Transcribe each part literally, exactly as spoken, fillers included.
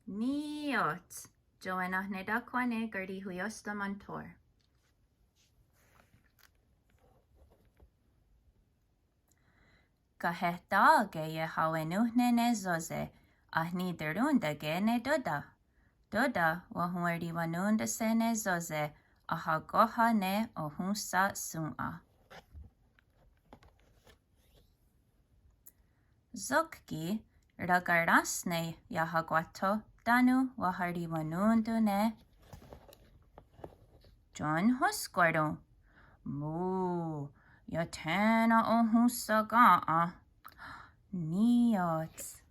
Ní:ioht. Tiohnenna'takhwá:ne karihwiióstha monthó:re. Kahehtà:ke iehawenónhne ne Sose, ahniterón:take ne Tóta. Tóta wahonwarihwanón:tonhse ne Sose, ahakóha ne ohónhsa'shòn:'a. Sok ki' rakarà:sne iahakwáhtho tánon waharihwanón:ton ne. Tiohnhónskwaron. Mó, iah thé:nen ohónhsakèn:'a. Ní:ioht.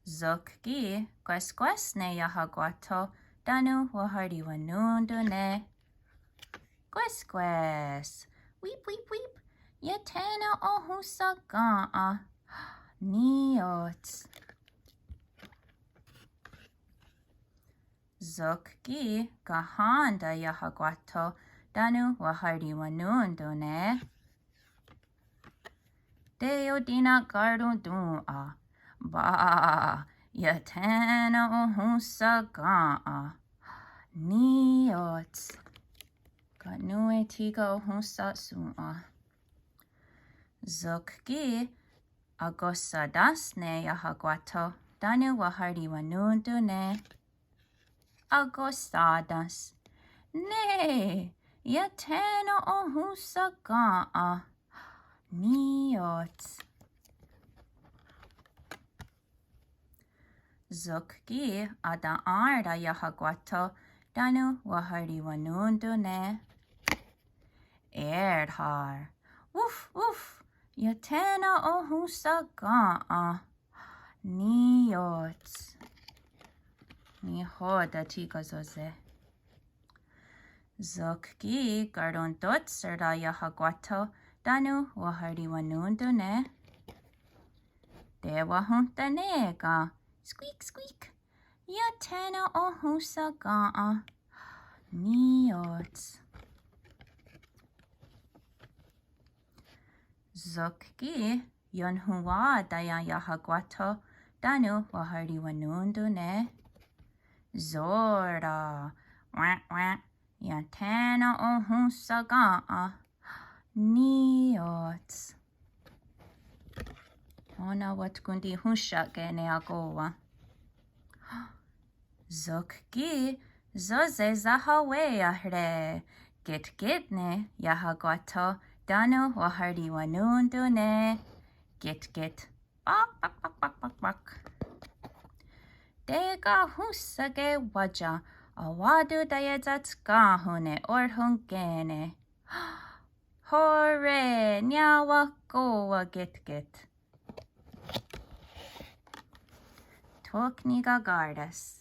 Sok ki' kwéskwes ne iahakwáhtho tánon waharihwanón:ton ne. Kwéskwes. Wip, wip, wip. Iah thé:nen ohónhsakèn:'a. Ní:ioht. Sok ki' kahén:ta iahakwáhtho tánon waharihwanón:ton ne. Teiotina'karón:ton:'a. Bá, iah thé:nen ohónhsakèn:'a. Ní:ioht. Ka' nón:we thí:ken ohónhsa'shòn:'a. Sok ki' akohsatá:sne iahakwáhtho tánon waharihwanón:ton ne. Akohsá:tens. Nè:'e, iah thé:nen ohónhsakèn:'a. Ní:ioht. Sok ki' ata'én:ra iahakwáhtho tánon waharihwanón:ton ne. È:rhar. Wuf, wuf. Iah thé:nen ohónhsakèn:'a. Ní:ioht. Nihò:ten thí:ken Sose. Sok ki' karontótsera iahakwáhtho tánon waharihwanón:ton ne. Tewahonhtané:ken. Squeak, squeak. Iah thé:nen ohónhsakèn:'a. Ní:ioht. Sok ki' ionhonwá:ta iahakwáhtho tánon waharihwanón:ton ne. Só:ra. Wah, wah. Iah thé:nen ohónhsakèn:'a. Ní:ioht. Ó:nen wa'tkontihónhsia'ke' ne akó:wa. Sok ki' Sose sahawé:iahre'. Kit, kit ne iahakwáhtho tánon waharihwanón:ton ne. Kit, kit. Pak, pak, pak, pak, pak, pak. Tekahónhsake' wá:ken, a:wá:ton' taietsatská:hon' ne ohrhon'kè:ne. Hore, niawakó:wa Kit, kit. Tho ki' nikaká:res.